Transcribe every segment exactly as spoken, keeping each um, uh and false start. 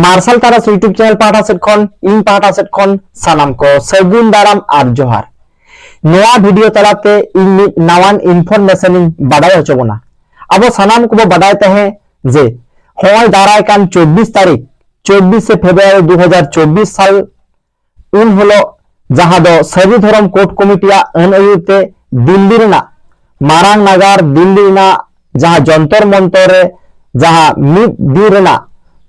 ᱢᱟᱨᱥᱟᱞ ᱛᱟᱨᱟᱥ YouTube channel ᱯᱟᱦᱴᱟ ᱥᱮᱫ ᱠᱷᱚᱱ, ᱤᱧ ᱯᱟᱦᱴᱟ ᱥᱮᱫ ᱠᱷᱚᱱ ᱥᱟᱱᱟᱢ ᱠᱚ ᱥᱟᱹᱜᱩᱱ ᱫᱟᱨᱟᱢ ᱟᱨ ᱡᱚᱦᱟᱨ᱾ ᱱᱚᱣᱟ ᱵᱷᱤᱰᱤᱭᱳ ᱛᱟᱞᱟᱛᱮ ᱤᱧ ᱢᱤᱫ ᱱᱟᱣᱟᱱ ᱤᱱᱯᱷᱚᱨᱢᱮᱥᱚᱱ ᱤᱧ ᱵᱟᱰᱟᱭ ᱦᱚᱪᱚ ᱵᱚᱱᱟ᱾ ᱟᱵᱚ ᱥᱟᱱᱟᱢ ᱠᱚᱵᱚ ᱵᱟᱰᱟᱭ ᱛᱟᱦᱮᱸ ᱡᱮ ᱦᱚᱸᱜᱼᱚᱭ ᱫᱟᱨᱟᱭ ᱠᱟᱱ ᱪᱚᱵᱵᱤᱥ ᱛᱟᱹᱨᱤᱠᱷ, ᱪᱚᱵᱵᱤᱥᱮ ᱯᱷᱮᱵᱽᱨᱩᱣᱟᱨᱤ ᱫᱩ ᱦᱟᱡᱟᱨ ᱪᱚᱵᱵᱤᱥ ᱥᱟᱞ, ᱩᱱ ᱦᱤᱞᱳᱜ ᱡᱟᱦᱟᱸ ᱫᱚ ᱥᱟᱹᱨᱤ ᱫᱷᱚᱨᱚᱢ ᱠᱳᱰ ᱠᱚᱢᱤᱴᱤᱭᱟᱜ ᱟᱹᱱ ᱟᱹᱭᱩᱨ ᱛᱮ ᱫᱤᱞᱞᱤ ᱨᱮᱱᱟᱜ ᱢᱟᱨᱟᱝ ᱱᱟᱜᱟᱨ ᱫᱤᱞᱞᱤ ᱨᱮᱱᱟᱜ ᱡᱟᱦᱟᱸ ᱡᱚᱱᱛᱚᱨ ᱢᱚᱱᱛᱚᱨ ᱨᱮ ᱡᱟᱦᱟᱸ ᱢᱤᱫ ᱫᱤᱱ ᱨᱮᱱᱟᱜ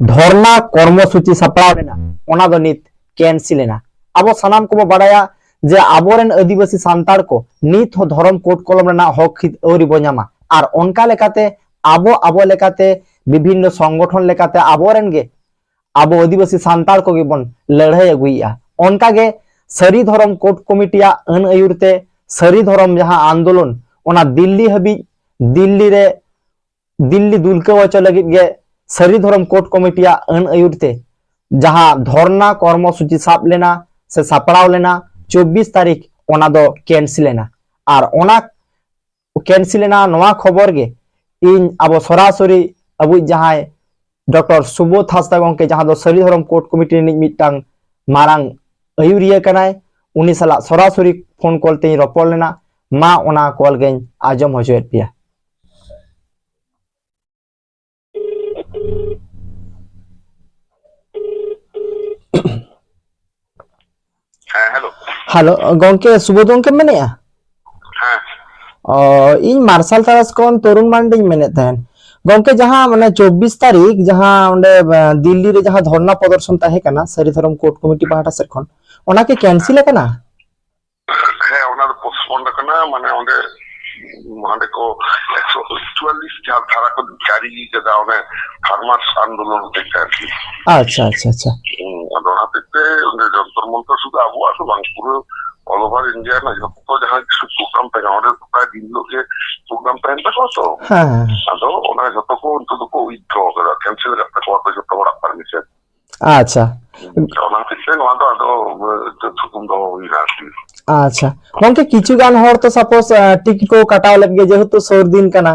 ᱫᱷᱚᱨᱱᱟ ᱠᱚᱨᱢᱚᱥᱩᱪᱤ ᱥᱟᱯᱲᱟᱣ ᱞᱮᱱᱟ, ᱚᱱᱟ ᱫᱚ ᱱᱤᱛ ᱠᱮᱱᱥᱤᱞ ᱮᱱᱟ᱾ ᱟᱵᱚ ᱥᱟᱱᱟᱢ ᱠᱚᱵᱚ ᱵᱟᱲᱟᱭᱟ ᱡᱮ ᱟᱵᱚᱨᱮᱱ ᱟᱹᱫᱤᱵᱟᱹᱥᱤ ᱥᱟᱱᱛᱟᱲ ᱠᱚ ᱱᱤᱛ ᱦᱚᱸ ᱫᱷᱚᱨᱚᱢ ᱠᱳᱰ ᱠᱚᱞᱚᱢ ᱨᱮᱱᱟᱜ ᱦᱚᱠ ᱦᱤᱛ ᱟᱹᱣᱨᱤ ᱵᱚ ᱧᱟᱢᱟ, ᱟᱨ ᱚᱱᱠᱟ ᱞᱮᱠᱟᱛᱮ ᱟᱵᱚ ᱟᱵᱚ ᱞᱮᱠᱟᱛᱮ ᱵᱤᱵᱷᱤᱱᱱᱚ ᱥᱚᱝᱜᱚᱴᱷᱚᱱ ᱞᱮᱠᱟᱛᱮ ᱟᱵᱚᱨᱮᱱ ᱜᱮ ᱟᱵᱚ ᱟᱹᱫᱤᱵᱟᱹᱥᱤ ᱥᱟᱱᱛᱟᱲ ᱠᱚᱜᱮ ᱵᱚᱱ ᱞᱟᱹᱲᱦᱟᱹᱭ ᱟᱹᱜᱩᱭᱮᱫᱼᱟ᱾ ᱚᱱᱠᱟᱜᱮ ᱥᱟᱹᱨᱤ ᱫᱷᱚᱨᱚᱢ ᱠᱳᱰ ᱠᱚᱢᱤᱴᱤᱭᱟᱜ ᱟᱹᱱ ᱟᱹᱭᱩᱨ ᱛᱮ ᱥᱟᱹᱨᱤ ᱫᱷᱚᱨᱚᱢ ᱡᱟᱦᱟᱸ ᱟᱱᱫᱳᱞᱚᱱ, ᱚᱱᱟ ᱫᱤᱞᱞᱤ ᱦᱟᱹᱵᱤᱡ, ᱫᱤᱞᱞᱤ ᱨᱮ, ᱫᱤᱞᱞᱤ ᱫᱩᱞᱠᱟᱹᱣ ᱦᱚᱪᱚ ᱞᱟᱹᱜᱤᱫ ᱜᱮ ᱥᱟᱹᱨᱤ ᱫᱷᱚᱨᱚᱢ ᱠᱳᱰ ᱠᱚᱢᱤᱴᱤᱭᱟᱜ ᱟᱹᱱ ᱟᱹᱭᱩᱨ ᱛᱮ ᱡᱟᱦᱟᱸ ᱫᱷᱚᱨᱱᱟ ᱠᱚᱨᱢᱚᱥᱩᱪᱤ ᱥᱟᱵ ᱞᱮᱱᱟ ᱥᱮ ᱥᱟᱯᱲᱟᱣ ᱞᱮᱱᱟ ᱪᱚᱵᱵᱤᱥ ᱛᱟᱹᱨᱤᱠᱷ, ᱚᱱᱟ ᱫᱚ ᱠᱮᱱᱥᱤᱞ ᱮᱱᱟ᱾ ᱟᱨ ᱚᱱᱟ ᱠᱮᱱᱥᱤᱞ ᱮᱱᱟ, ᱱᱚᱣᱟ ᱠᱷᱚᱵᱚᱨ ᱜᱮ ᱤᱧ ᱟᱵᱚ ᱥᱚᱨᱟᱥᱚᱨᱤ ᱟᱵᱚᱭᱤᱡ ᱡᱟᱦᱟᱸᱭ ᱰᱚᱠᱴᱚᱨ ᱥᱩᱵᱳᱫᱷ ᱦᱟᱸᱥᱫᱟ ᱜᱚᱢᱠᱮ, ᱡᱟᱦᱟᱸ ᱫᱚ ᱥᱟᱹᱨᱤ ᱫᱷᱚᱨᱚᱢ ᱠᱳᱰ ᱠᱚᱢᱤᱴᱤ ᱨᱤᱱᱤᱡ ᱢᱤᱫᱴᱟᱝ ᱢᱟᱨᱟᱝ ᱟᱹᱭᱩᱨᱤᱭᱟᱹ ᱠᱟᱱᱟᱭ, ᱩᱱᱤ ᱥᱟᱞᱟᱜ ᱥᱚᱨᱟᱥᱚᱨᱤ ᱯᱷᱳᱱ ᱠᱚᱞ ᱛᱮᱧ ᱨᱚᱯᱚᱲ ᱞᱮᱱᱟ᱾ ᱢᱟ, ᱚᱱᱟ ᱠᱚᱞ ᱜᱮᱧ ᱟᱸᱡᱚᱢ ᱦᱚᱪᱚᱭᱮᱫ ᱯᱮᱭᱟ᱾ ᱦᱮᱸ, ᱦᱮᱞᱳ᱾ ᱦᱮᱞᱳ, ᱜᱚᱢᱠᱮ, ᱥᱩᱵᱳᱫᱷ ᱜᱚᱢᱠᱮᱢ ᱢᱮᱱᱮᱫᱼᱟ? ᱦᱮᱸ᱾ ᱚ, ᱤᱧ ᱢᱟᱨᱥᱟᱞ ᱛᱟᱨᱟᱥ ᱠᱷᱚᱱ ᱛᱚᱨᱩᱱ ᱢᱟᱱᱰᱤᱧ ᱢᱮᱱᱮᱫ ᱛᱟᱦᱮᱸᱱ᱾ ᱜᱚᱢᱠᱮ, ᱡᱟᱦᱟᱸ ᱢᱟᱱᱮ ᱪᱚᱵᱵᱤᱥ ᱛᱟᱹᱨᱤᱠᱷ ᱡᱟᱦᱟᱸ ᱚᱸᱰᱮ, ᱮ, ᱫᱤᱞᱞᱤ ᱨᱮ ᱡᱟᱦᱟᱸ ᱫᱷᱚᱨᱱᱟ ᱯᱨᱚᱫᱚᱨᱥᱚᱱ ᱛᱟᱦᱮᱸ ᱠᱟᱱᱟ ᱥᱟᱹᱨᱤ ᱫᱷᱚᱨᱚᱢ ᱠᱳᱰ ᱠᱚᱢᱤᱴᱤ ᱯᱟᱦᱴᱟ ᱥᱮᱫ ᱠᱷᱚᱱ, ᱚᱱᱟ ᱠᱤ ᱠᱮᱱᱥᱤᱞ ᱟᱠᱟᱱᱟ? ᱦᱮᱸ, ᱚᱱᱟ ᱫᱚ ᱯᱳᱥᱴᱯᱳᱱ ᱟᱠᱟᱱᱟ, ᱢᱟᱱᱮ ᱚᱸᱰᱮ, ᱦᱟᱸᱰᱮ ᱠᱚ ᱮᱠᱥᱚ ᱪᱩᱣᱟᱞᱞᱤᱥ ᱡᱟᱦᱟᱸ ᱫᱷᱟᱨᱟ ᱠᱚ ᱡᱟᱹᱨᱤ ᱠᱟᱫᱟ, ᱚᱱᱮ ᱯᱷᱟᱨᱢᱟᱨᱥ ᱟᱱᱫᱳᱞᱚᱱ ᱦᱚᱛᱮᱡ ᱛᱮ ᱟᱨᱠᱤ᱾ ᱟᱪᱪᱷᱟ, ᱟᱪᱪᱷᱟ, ᱟᱪᱪᱷᱟ᱾ ᱦᱩᱸ, ᱟᱫᱚ ᱚᱱᱟ ᱦᱚᱛᱮᱡ ᱛᱮ ᱚᱸᱰᱮ ᱡᱚᱱᱛᱚᱨ ᱢᱚᱱᱛᱚᱨ ᱥᱩᱫᱷᱩ ᱟᱵᱚᱣᱟᱜ ᱫᱚ ᱵᱟᱝ, ᱯᱩᱨᱟᱹ all over India ᱨᱮᱱᱟᱜ ᱡᱚᱛᱚ ᱡᱟᱦᱟᱸ ᱠᱤᱪᱷᱩ ᱯᱨᱳᱜᱨᱟᱢ ᱛᱟᱦᱮᱸ ᱠᱟᱱᱟ, ᱚᱸᱰᱮ ᱫᱚ ᱯᱨᱟᱭ ᱫᱤᱱ ᱦᱤᱞᱳᱜ ᱜᱮ ᱯᱨᱳᱜᱨᱟᱢ ᱛᱟᱦᱮᱱ ᱛᱟᱠᱚᱣᱟ ᱛᱚ᱾ ᱦᱮᱸ, ᱦᱮᱸ, ᱦᱮᱸ᱾ ᱟᱫᱚ ᱚᱱᱟ ᱡᱚᱛᱚ ᱠᱚ ᱱᱤᱛᱚᱜ ᱫᱚᱠᱚ ᱣᱤᱛᱷᱰᱨᱚ ᱠᱟᱫᱟ, ᱠᱮᱱᱥᱮᱞ ᱠᱟᱫ ᱛᱟᱠᱚᱣᱟ ᱠᱚ ᱡᱚᱛᱚ ᱦᱚᱲᱟᱜ ᱯᱟᱨᱢᱤᱥᱚᱱ᱾ ᱟᱪᱪᱷᱟ᱾ ᱚᱱᱟ ᱦᱚᱛᱮᱡ ᱛᱮ ᱱᱚᱣᱟ ᱫᱚ ᱟᱫᱚ, ᱮ, ᱛᱷᱩᱠᱩᱢ ᱫᱚᱦᱚ ᱦᱩᱭᱱᱟ ᱟᱨᱠᱤ᱾ ᱟᱪᱪᱷᱟ᱾ ᱜᱚᱢᱠᱮ, ᱠᱤᱪᱷᱩ ᱜᱟᱱ ᱦᱚᱲ ᱛᱚ suppose, ᱮ, ᱴᱤᱠᱤᱴ ᱠᱚ ᱠᱟᱴᱟᱣ ᱞᱮᱫ ᱜᱮ, ᱡᱮᱦᱮᱛᱩ ᱥᱩᱨ ᱫᱤᱱ ᱠᱟᱱᱟ᱾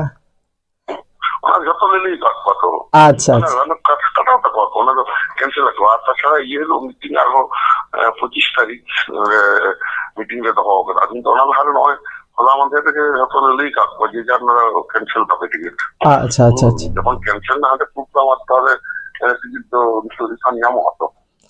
ᱚᱱᱟ ᱡᱚᱛᱚ ᱞᱮ ᱞᱟᱹᱭ ᱟᱠᱟᱫ ᱠᱚᱣᱟ ᱛᱚ᱾ ᱟᱪᱪᱷᱟ, ᱢᱟᱱᱮ ᱟᱪᱪᱷᱟ᱾ ᱚᱱᱟ ᱠᱟᱴ-, ᱠᱟᱴᱟᱣ ᱛᱟᱠᱚᱣᱟ ᱠᱚ, ᱚᱱᱟ ᱫᱚ ᱠᱮᱱᱥᱮᱞ ᱟᱠᱚ᱾ ᱟᱨ ᱛᱟᱪᱷᱟᱲᱟ ᱤᱭᱟᱹ ᱦᱤᱞᱳᱜ ᱢᱤᱴᱤᱝ ᱟᱨᱦᱚᱸ ᱯᱚᱸᱪᱤᱥ ᱛᱟᱹᱨᱤᱠᱷ ᱢᱤᱴᱤᱝ ᱞᱮ ᱫᱚᱦᱚ ᱟᱠᱟᱫᱟ᱾ ᱠᱤᱱᱛᱩ ᱚᱱᱟ ᱞᱟᱦᱟᱨᱮ ᱱᱚᱜᱼᱚᱭ ᱦᱚᱞᱟ ᱢᱟᱫᱷᱮᱨ ᱨᱮᱜᱮ ᱡᱷᱚᱛᱚ ᱞᱮ ᱞᱟᱹᱭ ᱟᱠᱟᱫ ᱠᱚᱣᱟ ᱡᱮ ᱡᱟᱨ ᱱᱚᱣᱟ ᱠᱮᱱᱥᱮᱞ ᱛᱟᱯᱮ ᱴᱤᱠᱤᱴ᱾ ᱟᱪᱪᱷᱟ, ᱟᱪᱪᱷᱟ, ᱟᱪᱪᱷᱟ᱾ ᱡᱚᱠᱷᱚᱱ ᱠᱮᱱᱥᱮᱞ ᱱᱟ ᱦᱟᱸᱰᱮ ᱯᱨᱩᱯᱷ ᱟᱢᱟᱜ, ᱛᱟᱦᱚᱞᱮ ᱴᱤᱠᱤᱴ ᱫᱚ ᱱᱤᱥᱪᱚᱭ ᱨᱤᱯᱷᱟᱱᱰ ᱧᱟᱢᱚᱜᱼᱟ ᱛᱚ?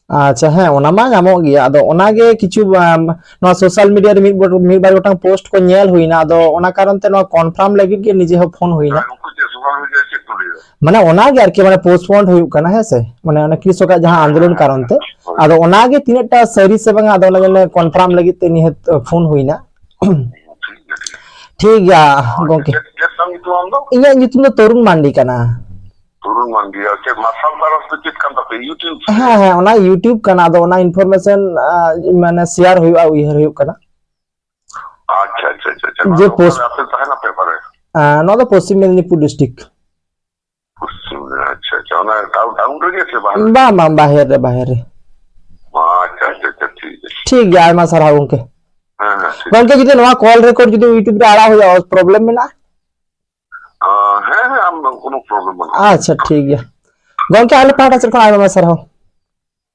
ᱟᱪᱪᱷᱟ, ᱦᱮᱸ, ᱚᱱᱟ ᱢᱟ ᱧᱟᱢᱚᱜ ᱜᱮᱭᱟ᱾ ᱟᱫᱚ ᱚᱱᱟᱜᱮ ᱠᱤᱪᱷᱩ, ᱟᱢ, ᱱᱚᱣᱟ ᱥᱳᱥᱟᱞ ᱢᱤᱰᱤᱭᱟ ᱨᱮ ᱢᱤᱫ ᱵᱚ-, ᱢᱤᱫ ᱵᱟᱨ ᱜᱚᱴᱟᱝ ᱯᱳᱥᱴ ᱠᱚ ᱧᱮᱞ ᱦᱩᱭᱱᱟ, ᱟᱫᱚ ᱚᱱᱟ ᱠᱟᱨᱚᱱ ᱛᱮ ᱱᱚᱣᱟ ᱠᱚᱱᱯᱷᱟᱨᱢ ᱞᱟᱹᱜᱤᱫ ᱜᱮ ᱱᱤᱡᱮ ᱦᱚᱸ ᱯᱷᱳᱱ ᱦᱩᱭᱱᱟ᱾ ᱦᱮᱸ, ᱩᱱᱠᱩ ᱪᱮᱫ ᱥᱳᱥᱟᱞ ᱢᱤᱰᱤᱭᱟ ᱪᱮᱫ ᱠᱚ ᱞᱟᱹᱭᱟ? ᱢᱟᱱᱮ ᱚᱱᱟᱜᱮ ᱟᱨᱠᱤ, ᱢᱟᱱᱮ ᱯᱳᱥᱴᱯᱳᱱᱰ ᱦᱩᱭᱩᱜ ᱠᱟᱱᱟ, ᱦᱮᱸ ᱥᱮ, ᱢᱟᱱᱮ ᱚᱱᱟ ᱠᱨᱤᱥᱚᱠᱟᱜ ᱡᱟᱦᱟᱸ ᱟᱱᱫᱳᱞᱚᱱ ᱠᱟᱨᱚᱱ ᱛᱮ᱾ ᱦᱳᱭ᱾ ᱟᱫᱚ ᱚᱱᱟᱜᱮ ᱛᱤᱱᱟᱹᱜ ᱴᱟ ᱥᱟᱹᱨᱤ ᱥᱮ ᱵᱟᱝᱟ, ᱟᱫᱚ ᱚᱱᱟ ᱡᱮᱱᱚ ᱠᱚᱱᱯᱷᱟᱨᱢ ᱞᱟᱹᱜᱤᱫ ᱛᱮ ᱱᱤᱦᱟᱹᱛ ᱯᱷᱳᱱ ᱦᱩᱭᱱᱟ᱾ ᱴᱷᱤᱠ ᱜᱮᱭᱟ, ᱴᱷᱤᱠ ᱜᱮᱭᱟ᱾ ᱴᱷᱤᱠ ᱜᱮᱭᱟ, ᱟᱪᱪᱷᱟ, ᱜᱚᱝᱠᱮ᱾ ᱪᱮᱫ, ᱪᱮᱫ ᱛᱟᱢ ᱧᱩᱛᱩᱢ ᱟᱢ ᱫᱚ? ᱤᱧᱟᱹᱜ ᱧᱩᱛᱩᱢ ᱫᱚ ᱛᱚᱨᱩᱱ ᱢᱟᱱᱰᱤ ᱠᱟᱱᱟ᱾ ᱛᱚᱨᱩᱱ ᱢᱟᱱᱰᱤ, ᱟᱨ ᱪᱮᱫ ᱢᱟᱨᱥᱟᱞ ᱵᱟᱨᱟᱥ ᱫᱚ ᱪᱮᱫ ᱠᱟᱱ ᱛᱟᱯᱮ, YouTube ᱥᱮ? ᱦᱮᱸ, ᱦᱮᱸ, ᱚᱱᱟ YouTube ᱠᱟᱱᱟ, ᱟᱫᱚ ᱚᱱᱟ ᱤᱱᱯᱷᱚᱨᱢᱮᱥᱚᱱ, ᱟ, ᱢᱟᱱᱮ ᱥᱮᱭᱟᱨ ᱦᱩᱭᱩᱜᱼᱟ, ᱩᱭᱦᱟᱹᱨ ᱦᱩᱭᱩᱜ ᱠᱟᱱᱟ᱾ ᱟᱪᱪᱷᱟ, ᱟᱪᱪᱷᱟ, ᱟᱪᱪᱷᱟ, ᱟᱪᱪᱷᱟ᱾ ᱡᱮ ᱟᱫᱚ ᱯᱳᱥ-, ᱚᱠᱟᱨᱮ ᱟᱯᱮ ᱛᱟᱦᱮᱱᱟᱯᱮ ᱚᱠᱟᱨᱮ? ᱟ, ᱱᱚᱣᱟ ᱫᱚ ᱯᱚᱥᱪᱤᱢ ᱢᱮᱫᱽᱱᱤᱯᱩᱨ ᱰᱤᱥᱴᱨᱤᱠᱴ᱾ ᱯᱚᱥᱪᱤᱢ ᱨᱮ, ᱟᱪᱪᱷᱟ, ᱟᱪᱪᱷᱟ, ᱚᱱᱟ ᱴᱟᱣᱩᱱ, ᱴᱟᱣᱩᱱ ᱨᱮᱜᱮ ᱥᱮ ᱵᱟᱦᱨᱮ? ᱵᱟᱝ, ᱵᱟᱝ, ᱵᱟᱦᱮᱨ ᱨᱮ, ᱵᱟᱦᱮᱨ ᱨᱮ᱾ ᱟᱪᱪᱷᱟ, ᱟᱪᱪᱷᱟ, ᱟᱪᱪᱷᱟ, ᱴᱷᱤᱠ ᱟᱪᱷᱮ᱾ ᱴᱷᱤᱠ ᱜᱮᱭᱟ, ᱟᱭᱢᱟ ᱥᱟᱨᱦᱟᱣ ᱜᱚᱝᱠᱮ᱾ ᱦᱮᱸ, ᱦᱮᱸ, ᱴᱷᱤᱠ᱾ ᱜᱚᱝᱠᱮ, ᱡᱩᱫᱤ ᱱᱚᱣᱟ ᱠᱚᱞ ᱨᱮᱠᱚᱨᱰ ᱡᱩᱫᱤ YouTube ᱨᱮ ᱟᱲᱟᱜ ᱦᱩᱭᱩᱜᱼᱟ, ᱯᱨᱚᱵᱞᱮᱢ ᱢᱮᱱᱟᱜᱼᱟ? ᱟ, ᱦᱮᱸ, ᱦᱮᱸ, ᱟᱢ ᱫᱚ ᱠᱳᱱᱳ ᱯᱨᱚᱵᱞᱮᱢ ᱵᱟᱹᱱᱩᱜᱼᱟ᱾ ᱟᱪᱪᱷᱟ, ᱴᱷᱤᱠ ᱜᱮᱭᱟ᱾ ᱜᱚᱝᱠᱮ, ᱟᱞᱮ ᱯᱟᱦᱴᱟ ᱥᱮᱫ ᱠᱷᱚᱱ ᱟᱭᱢᱟ, ᱟᱭᱢᱟ ᱥᱟᱨᱦᱟᱣ᱾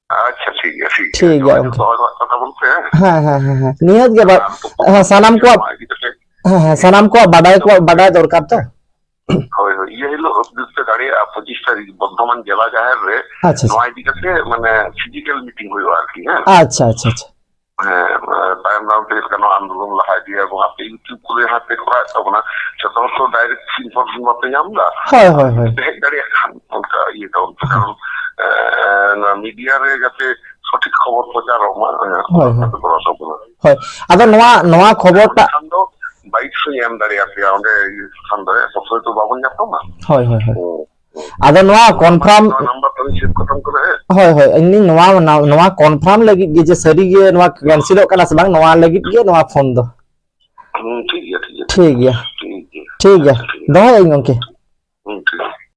ᱟᱪᱪᱷᱟ, ᱴᱷᱤᱠ ᱜᱮᱭᱟ, ᱴᱷᱤᱠ ᱜᱮᱭᱟ᱾ ᱴᱷᱤᱠ ᱜᱮᱭᱟ, ᱡᱳᱜᱟᱡᱳᱜ ᱜᱚᱝᱠᱮ᱾ ᱫᱚᱦᱚᱭ ᱨᱮᱱᱟᱜ ᱠᱟᱛᱷᱟ ᱵᱚᱞᱛᱮ, ᱦᱮᱸ? ᱦᱮᱸ, ᱦᱮᱸ, ᱦᱮᱸ, ᱦᱮᱸ᱾ ᱱᱤᱦᱟᱹᱛ ᱜᱮ ᱵᱟ-, ᱟᱨ ᱟᱢ ᱛᱚ ᱦᱮᱸ, ᱥᱟᱱᱟᱢ ᱠᱚᱣᱟᱜ, ᱱᱚᱣᱟ ᱤᱫᱤ ᱠᱟᱛᱮ ᱦᱮᱸ, ᱦᱮᱸ, ᱥᱟᱱᱟᱢ ᱠᱚᱣᱟᱜ ᱵᱟᱰᱟᱭ ᱠᱚ, ᱵᱟᱰᱟᱭ ᱫᱚᱨᱠᱟᱨ ᱛᱚ᱾ ᱦᱳᱭ, ᱦᱳᱭ, ᱤᱭᱟᱹ ᱦᱤᱞᱳᱜ ᱡᱩᱫᱤ ᱯᱮ ᱫᱟᱲᱮᱭᱟᱜᱼᱟ, ᱯᱚᱸᱪᱤᱥ ᱛᱟᱹᱨᱤᱠᱷ ᱵᱚᱨᱫᱷᱚᱢᱟᱱ ᱡᱮᱞᱟ ᱡᱟᱦᱮᱨ ᱨᱮ ᱟᱪᱪᱷᱟ, ᱟᱪᱪᱷᱟ᱾ ᱱᱚᱣᱟ ᱤᱫᱤ ᱠᱟᱛᱮ ᱢᱟᱱᱮ ᱯᱷᱤᱡᱤᱠᱮᱞ ᱢᱤᱴᱤᱝ ᱦᱩᱭᱩᱜᱼᱟ ᱟᱨᱠᱤ, ᱦᱮᱸ? ᱟᱪᱪᱷᱟ, ᱟᱪᱪᱷᱟ, ᱟᱪᱪᱷᱟ᱾ ᱦᱮᱸ, ᱛᱟᱭᱚᱢ ᱫᱟᱨᱟᱢ ᱛᱮ ᱪᱮᱫ ᱞᱮᱠᱟ ᱱᱚᱣᱟ ᱟᱱᱫᱳᱞᱚᱱ ᱞᱟᱦᱟ ᱤᱫᱤᱭᱟ, ᱮᱵᱚᱝ ᱟᱯᱮ YouTube ᱠᱚᱨᱮ ᱦᱟᱸᱜ ᱯᱮ ᱠᱚᱨᱟᱣᱮᱫ ᱛᱟᱵᱚᱱᱟ, ᱡᱚᱛᱚ ᱦᱚᱲ ᱛᱚ ᱰᱟᱭᱨᱮᱠᱴ ᱤᱱᱯᱷᱚᱨᱢᱮᱥᱚᱱ ᱵᱟᱯᱮ ᱧᱟᱢ ᱮᱫᱟ᱾ ᱦᱳᱭ, ᱦᱳᱭ, ᱦᱳᱭ᱾ ᱯᱮ ᱦᱮᱡ ᱫᱟᱲᱮᱭᱟᱜ ᱠᱷᱟᱱ ᱚᱱᱠᱟ ᱤᱭᱟᱹ ᱛᱟᱵᱚᱱ ᱯᱮ, ᱦᱳᱭ᱾ ᱠᱟᱨᱚᱱ, ᱮ, ᱱᱚᱣᱟ ᱢᱤᱰᱤᱭᱟ ᱨᱮ ᱡᱟᱛᱮ ᱥᱚᱴᱷᱤᱠ ᱠᱷᱚᱵᱚᱨ ᱯᱨᱚᱪᱟᱨᱚᱜ ᱢᱟ, ᱮ, ᱦᱳᱭ, ᱚᱱᱟ ᱦᱳᱭ᱾ ᱠᱚ ᱠᱚᱨᱟᱣ ᱛᱟᱵᱚᱱᱟ᱾ ᱦᱳᱭ, ᱟᱫᱚ ᱱᱚᱣᱟ, ᱱᱚᱣᱟ ᱠᱷᱚᱵᱚᱨ ᱴᱟᱜ ᱠᱷᱟᱱ ᱫᱚ ᱵᱟᱭᱤᱥ ᱥᱚᱧ ᱮᱢ ᱫᱟᱲᱮᱭᱟᱯᱮᱭᱟ ᱚᱸᱰᱮ ᱤᱭᱟᱹ ᱥᱛᱷᱟᱱ ᱨᱮ, ᱥᱚᱵ ᱥᱚᱢᱚᱭ ᱛᱚ ᱵᱟᱵᱚᱱ ᱧᱟᱯᱟᱢᱟ᱾ ᱦᱳᱭ, ᱦᱳᱭ, ᱦᱳᱭ᱾ ᱦᱩᱸ, ᱦᱩᱸ᱾ ᱟᱫᱚ ᱱᱚᱣᱟ ᱱᱚᱣᱟ ᱠᱚᱱᱯᱷᱟᱨᱢ ᱱᱚᱣᱟ ᱱᱟᱢᱵᱟᱨ ᱛᱟᱹᱞᱤᱧ ᱥᱮᱵᱷ ᱠᱟᱛᱟᱢ ᱠᱟᱱᱟ, ᱦᱮᱸ? ᱦᱳᱭ, ᱦᱳᱭ, ᱤᱧ ᱱᱚᱣᱟ, ᱱᱚᱣᱟ, ᱱᱚᱣᱟ ᱠᱚᱱᱯᱷᱟᱨᱢ ᱞᱟᱹᱜᱤᱫ ᱜᱮ ᱡᱮ ᱥᱟᱹᱨᱤ ᱜᱮ ᱱᱚᱣᱟ ᱠᱮᱱᱥᱮᱞᱚᱜ ᱠᱟᱱᱟ ᱥᱮ ᱵᱟᱝ, ᱱᱚᱣᱟ ᱞᱟᱹᱜᱤᱫ ᱜᱮ ᱱᱚᱣᱟ ᱯᱷᱳᱱ ᱫᱚ᱾ ᱦᱩᱸ, ᱴᱷᱤᱠ ᱜᱮᱭᱟ, ᱴᱷᱤᱠ ᱜᱮᱭᱟ, ᱴᱷᱤᱠ ᱜᱮᱭᱟ᱾ ᱴᱷᱤᱠ ᱜᱮᱭᱟ᱾ ᱴᱷᱤᱠ ᱜᱮᱭᱟ᱾ ᱟᱪᱪᱷᱟ, ᱴᱷᱤᱠ ᱜᱮᱭᱟ᱾ ᱫᱚᱦᱚᱭᱮᱫ ᱟᱹᱧ ᱜᱚᱝᱠᱮ᱾ ᱦᱩᱸ, ᱴᱷᱤᱠ ᱜᱮᱭᱟ᱾